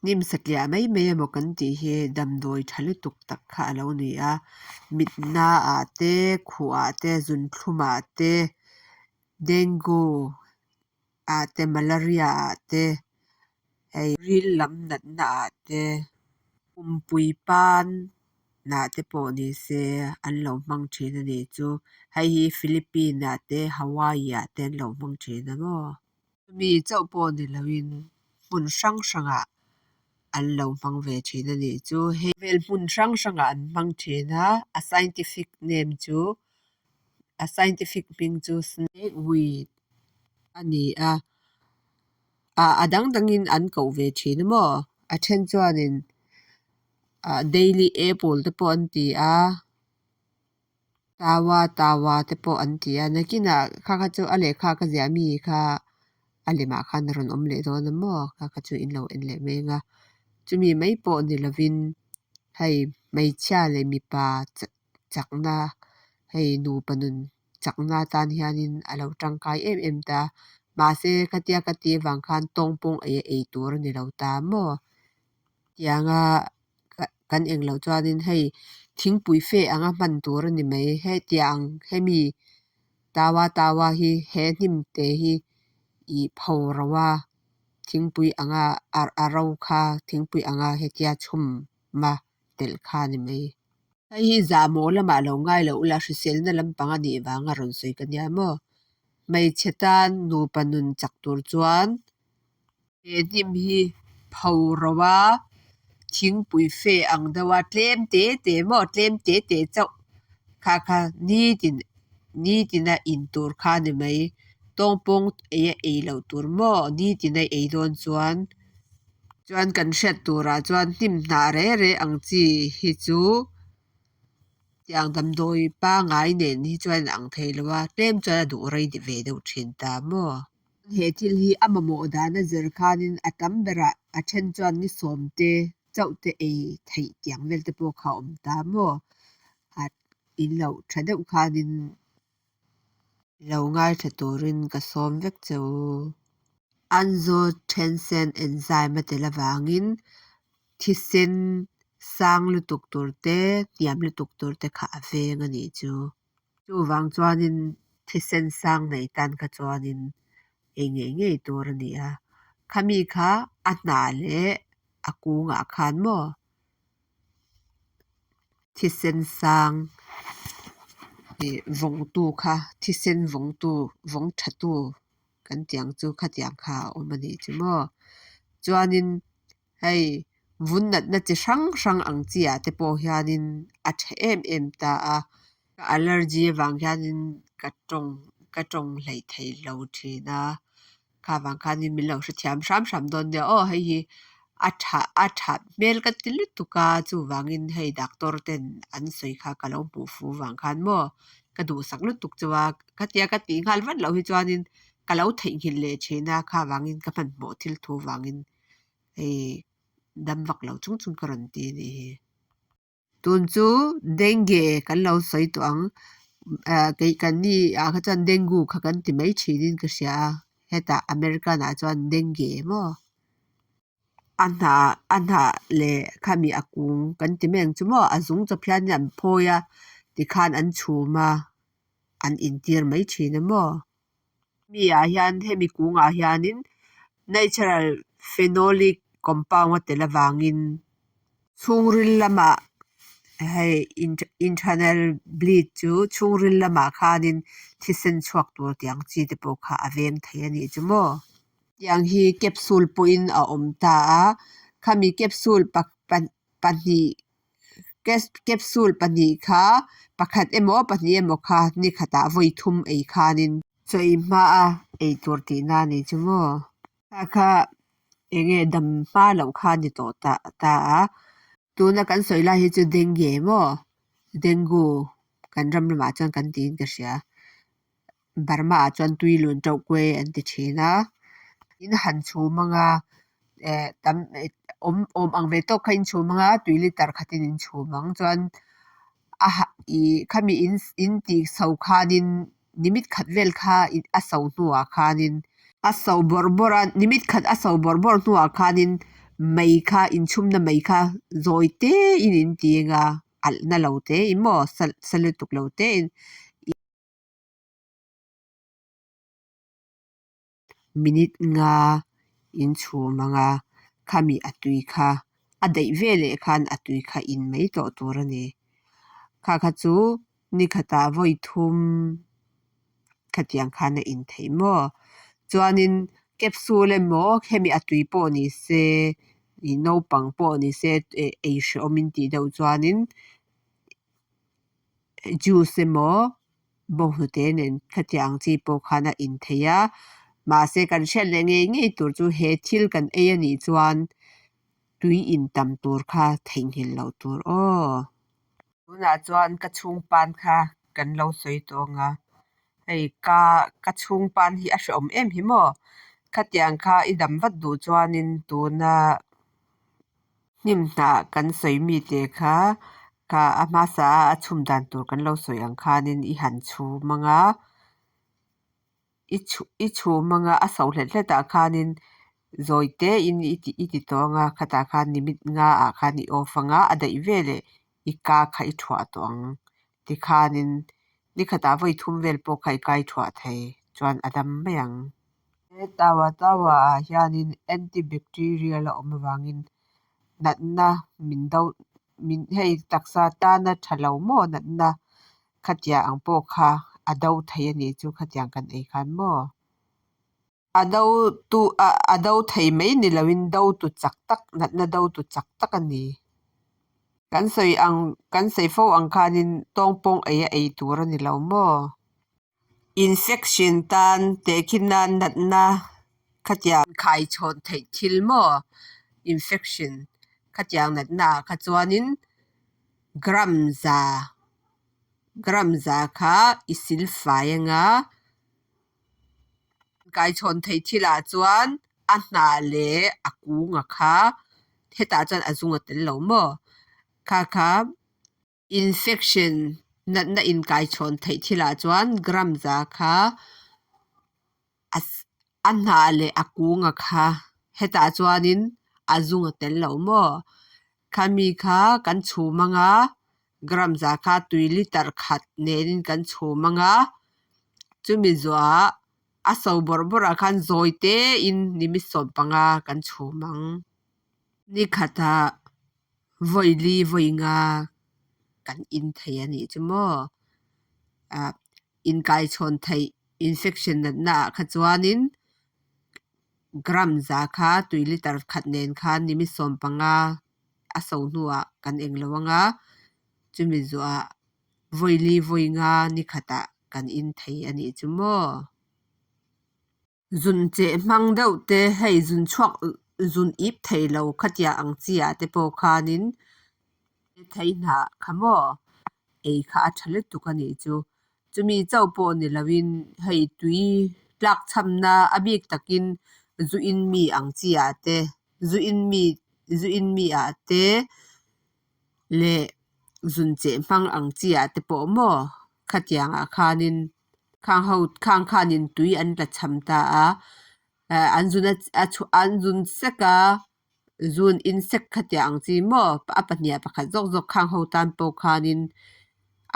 Hnim satliah mai mai emaw kan tih hi damdawi tha lutuk tak kha a lo ni a mitna ah te khuh ah te zunthlum ah te dengue ah te malaria ah te hei ril lam natna ah te pumpui pan nah te pawh ni se an lo hmang thin a nih chu hei hi philippine ah te hawaii ah te an lo hmang thin a maw. Mi chauh pawh ni loin hmun hrang hrangah an lo hmang ve thin a nih chu hei vel hmun hrang hrangah an hmang thin a a scientific name chu a scientific hming chu snake weed a ni a ah a dang dangin an koh ve thin a maw a then chuanin ah daily apple te pawh an ti a. Tawa tawa te pawh an ti a nakinah kha kha chu a lehkha ka ziah mi kha a lemah khan a rawn awm leh dawn a maw kha kha chu in lo en leh mai ang a chumi mai pawh ni lovin hei hmeichhia leh mipa chakna hei nupa nun chakna atan hianin a lo tangkai em em ta mahse khatia ka tih avang khan tawng pawng ei a ei tur a ni lo ta maw tianga. Kan eng loh chuanin hei thingpui fe anga hman tur a ni mai. Hetiang hemi tawa tawa hi he hnim te hi ih pho ro a thingpui anga a ro kha thingpui anga hetia chhum a telh kha a ni mai. Hei hi zahmawh lamah lo ngai loh ula hriselna lampang a nih vanga rawn sawi ka nia maw. Hmeichhe tan nupa nun chak tur chuan. He hnim hi pho ro a thingpui fe ang deuh a tlem te te maw tlem te te chauh kha kha nitin nitin a in tur kha a ni mai tawngpawng ei a ei loh tur maw nitin a ei dawn chuan chuan kan hriat turah chuan hnim hnah reh reh ang chi hi chu. Tiang damdawi pangai nen hi chuan a ang thei lo a tlem chuan a duh rei ve deuh thin ta maw. He thil hi a mamawh dan a zir khanin a tam berah a then chuan ni sawm te chauh te ei theih tiang vel te pawh kha a awm ta maw. A in loh tha deuh khanin lo ngaithla turin ka sawm vek che u. Angiotensin enzyme a tel avangin thisen sang lutuk tur te, hniam lutuk tur te kha a veng a nih chu. Chuvang chuanin thisen sang nei tan kha chuanin ei ngei ngei tur a ni a. Khami kha a hnah leh a kungah khan maw Thisen sang ih vawngtu kha thisen vawngtu vawng thatu kan tih ang chu khatiang kha a awm a nih chu maw. Chuanin hei vun natna chi hrang hrang ang chi ah te pawh hianin a tha em em ta a. Ka allergy avang hianin ka tawng ka tawng hleih thei lo thin a. Kha vang khanin min lo hrethiam hram hram dawn nia aw hei hi a tha a that hmel ka ti lutuk a chuvangin hei doctor ten an sawi kha ka lo hmuh fu vang khan maw ka duhsak lutuk chu a khatia ka tih nghal vat loh hi chuanin ka lo theihnghilh leh thin a kha vangin ka hmanhmawh thil thu vangin hei dam vak lo chung chung ka rawn ti a nih hi. Tun chu dengue kan lo sawi tawh ang. Ah kei kan ni ah kha chuan dengue kha kan ti mai thinin ka hria a. Hetah American ah chuan dengue maw? A hnah a hnah leh khami a kung kan ti mai ang chu maw? A zung chawp hian an phawi a tikhan an chhum a an intir mai thin a maw? Mi ah hian hemi kungah hianin natural phenolic compound a tel avangin chhungril lamah hei internal bleed chu chhungril lamah khanin thisen chhuak tur tih ang chi te pawh kha a veng thei a nih chu maw. Tiang hi capsule pawhin a awm ta a khami capsule pahnih Capsule pahnih kha pakhat emaw pahnih emaw kha ni khatah vawi thum ei khanin chaw ei hma a ei tur tihna a ni chu maw? Kha kha eng nge dam hma loh kha a ni tawh ta ta a. Tuna kan sawi lai hi chu dengue maw? Dengue kan ram lamah chuan kan tiin ka hria. Burma ah chuan tui lun teuh kuai an ti thin a. In han chhum anga eh tam awm awm ang ve tawk kha in chhum anga tui liter khatin in chhum ang chuan a ha ih khami in in tih so khanin nimit khat vel kha a so hnuah khanin a so bawrh bawrh a nimit khat a so bawrh bawrh hnuah khanin. Mei kha inchhumna mei kha zawi tein in ti anga alhna lo tein maw sa lutuk lo tein minute nga in chhum anga khami a tui kha a daih veleh khan a tui kha in mai tawh tur a ni. Kha kha chu nikhatah vawi thum khatiang khan a in theih maw. Chuanin capsule emaw hemi a tui pawh ni se ih naupang pawh ni se ei hrehawm in tih deuh chuanin juice emaw bawnghnute nen khatiang ang chi pawh khan a in theih a. Mahse kan hriat leh ngei ngei tur chu he thil kan ei a nih chuan tui in tam tur kha theihnghilh loh tur aw. Tunah chuan ka chhungpan kha kan lo sawi tawh ang a, hei ka ka chhungpan hi a hrehawm em hi maw? Khatiang kha i dam vat duh chuanin tuna hnim hnah kan sawi mite kha kha a hmasa a a chhum dan tur kan lo sawi ang khanin i han chhum ang a, i chhum ang a, a so hlet hlet ah khanin zawi tein i ti i ti tawh ang a, khatah khan nimit nga ah khan i off ang a, a daih veleh i ka kha i thuah tawh ang. Tikhanin nikhatah vawi thum vel pawh kha i kai thuah thei chuan a dam mai ang. He tawa tawa ah hianin antibacterial a awm avangin natna min do min hei taksa tana tha lo maw natna khatiang ang pawh kha a do thei a nih chu khatiang kan ei khan maw. A do tu a do thei mai ni loin do tu chak tak natna do tu chak tak a ni. Kan sawi ang kan sawi fo ang khanin tawngpawng ei a ei tur a ni lo maw. Infection tan tehkhin nan natna khatiang khaichhawn theih thil maw infection khatiang natna ah kha chuanin gram za gram za kha i silfai anga kaichhawn theih thil ah chuan a hnah leh a kung a kha hetah chuan a zung a tel lo maw kha kha Infection natna inkaichhawn theih thilah chuan gram za kha a hnah leh a kung a kha hetah chuanin a zung a tel lo maw? Khami kha kan chhum anga gram za kha tui liter khat nenin kan chhum anga chumi zuah a so bawrh bawrhah khan zawi tein nimit 15 kan chhum ang. Nikhatah vawi li vawi nga kan in thei a nih chu maw? Ah inkaichhawn theih infection natna ah kha chuanin gram za kha tui liter khat nen khan nimit 15 a so hnuah kan eng lo anga chumi zuah vawi li vawi nga nikhatah kan in thei a nih chu maw? Zun cheh hmang deuh te hei zun chhuak zun ip thei lo khatiang ang chi ah te pawh khanin thei hnah kha maw ei kha a tha lutuk a nih chu. Chumi chauh pawh ni loin hei tui tlak chhamna a bik takin zu in mi ang chi ah te zu in mi zu in mi ah te leh zun cheh hmang ang chi ah te pawh maw khatiang ah khanin Khang ho khang khanin tui an tla cham ta a, an zun a an zun sek a, zun in sek khatiang ang chi maw a pahnih ah pakhat zawk zawk khang ho tan pawh khanin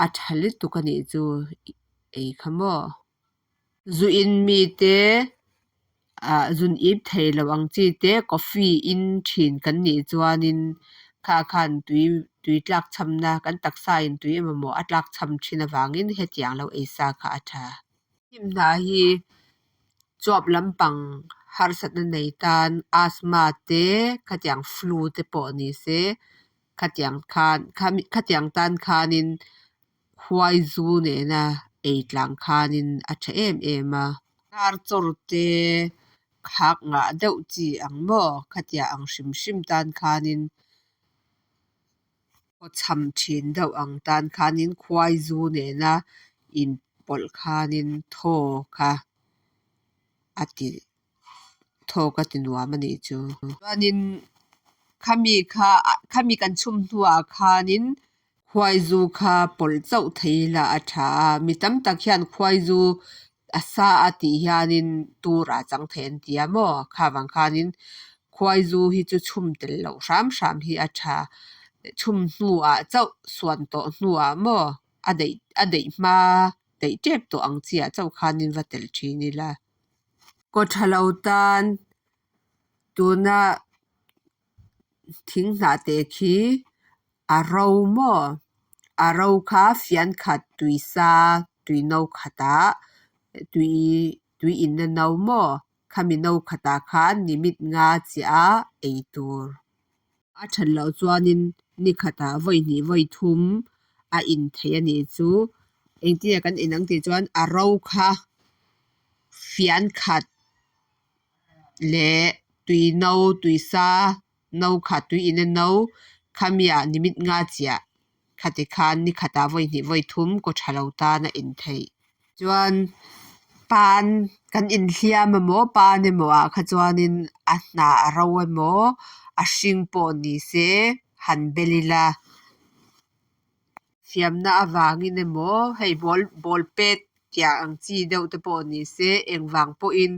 a tha lutuk a nih chu ei kha maw. Zu in mi te ah zun ip thei lo ang chi te coffee in thin kan nih chuanin kha khan tui tui tlak chhamna kan taksa in tui emaw a tlak chham thin avangin hetiang lo ei sa kha a tha. Hnim hnah hi chuap lampang harsatna nei tan asthma te khatiang flu te pawh ni se khatiang khan khatiang tan khanin khuai zu nena ei tlang khanin a tha em em a. Hnar chawr te khak ngah deuh chi ang maw khatiang ang hrim hrim tan khanin khawchham thin deuh ang tan khanin khuai zu nena inpawlh khanin thaw kha a ti thaw ka ti nuam a nih chu. Chuanin khami kha khami kan chhum hnuah khanin khuai zu kha pawlh chauh thei ila a tha a, mi tam tak hian khuai zu a sa a tih hianin tur ah chang thei an ti a maw? Kha vang khanin Khuaizu hi chu chhum tel loh hram hram hi a tha. Chhum hnuah chauh suan tawh hnuah maw a daih a daih hma daih tep tawh ang chi ah chauh khanin va telh thin ila. Kaw tha lo tan tuna thing hnah te khi a ro maw a ro kha fian khat tui sa tui no khatah tui tui inna no maw khami no khatah khan nimit nga chiah a ei tur. A that loh chuanin ni khatah vawi hnih vawi thum a in theih a nih chu. Engtin nge kan in ang tih chuan a ro kha fian khat leh tui no tui sa no khat tui inna no khami ah nimit nga chiah khati khan ni khatah vawi hnih vawi thum kaw tha lo tan a in theih. Chuan pan kan inhliam emaw pan emaw ah kha chuanin a hnah a ro emaw a hring pawh ni se han bel ila. Fiamna avangin emaw hei ball ball pet tiang ang chi deuh te pawh ni se engvang pawhin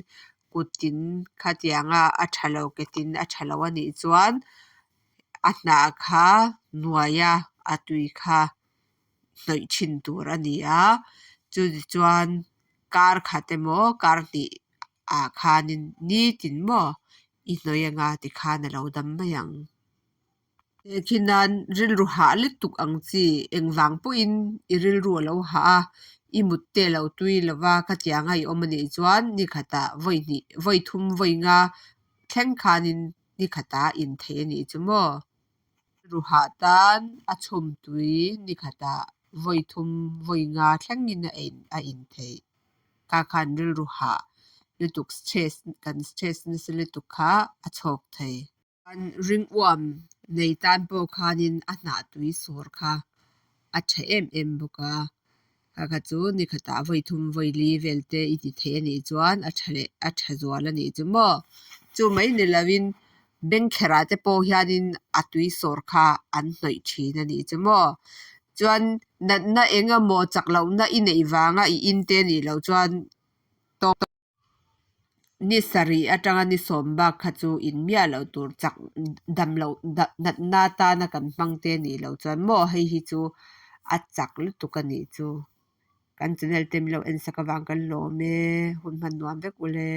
kuttin khatianga a tha lo ketin a tha lo a nih chuan a hnah kha nuaia a tui kha hnawih thin tur a ni a. Chutichuan kar khat emaw kar hnih ah khanin nitin maw i hnawih anga tikhan a lo dam mai ang. Khi nan rilru hah lutuk ang chi engvang pawhin i rilru a lo hah a, i mut te a lo tui lo va khatianga i awm a nih chuan ni khatah vawi hnih vawi thum vawi nga thleng khanin ni khatah in theih a nih chu maw. Rilru hah tan a chhum tui ni khatah vawi thum vawi nga thlengin a in theih. Kha khan rilru hah lutuk stress kan stress nasa lutuk kha a chhawk thei. Chuan ringuam nei tan pawh khanin a hnah tui sawr kha a tha em em bawk a. Kha kha chu ni khatah vawi thum vawi li vel te i ti thei a nih chuan a tha leh a tha zual a nih chu maw. Chu mai ni lovin bengkherah te pawh hianin a tui sawr kha an hnawih thin a nih chu maw. Chuan natna eng emaw chak lohna i neih vanga i in te nih loh chuan tawng Ni sarih atanga ni sawm bak kha chu in miah loh tur chak dam loh natna atana kan hmang te nih loh chuan maw hei hi chu a chak lutuk a nih chu. Kan channel te min lo en sak avang kan lawm e, hun hman nuam vek ule.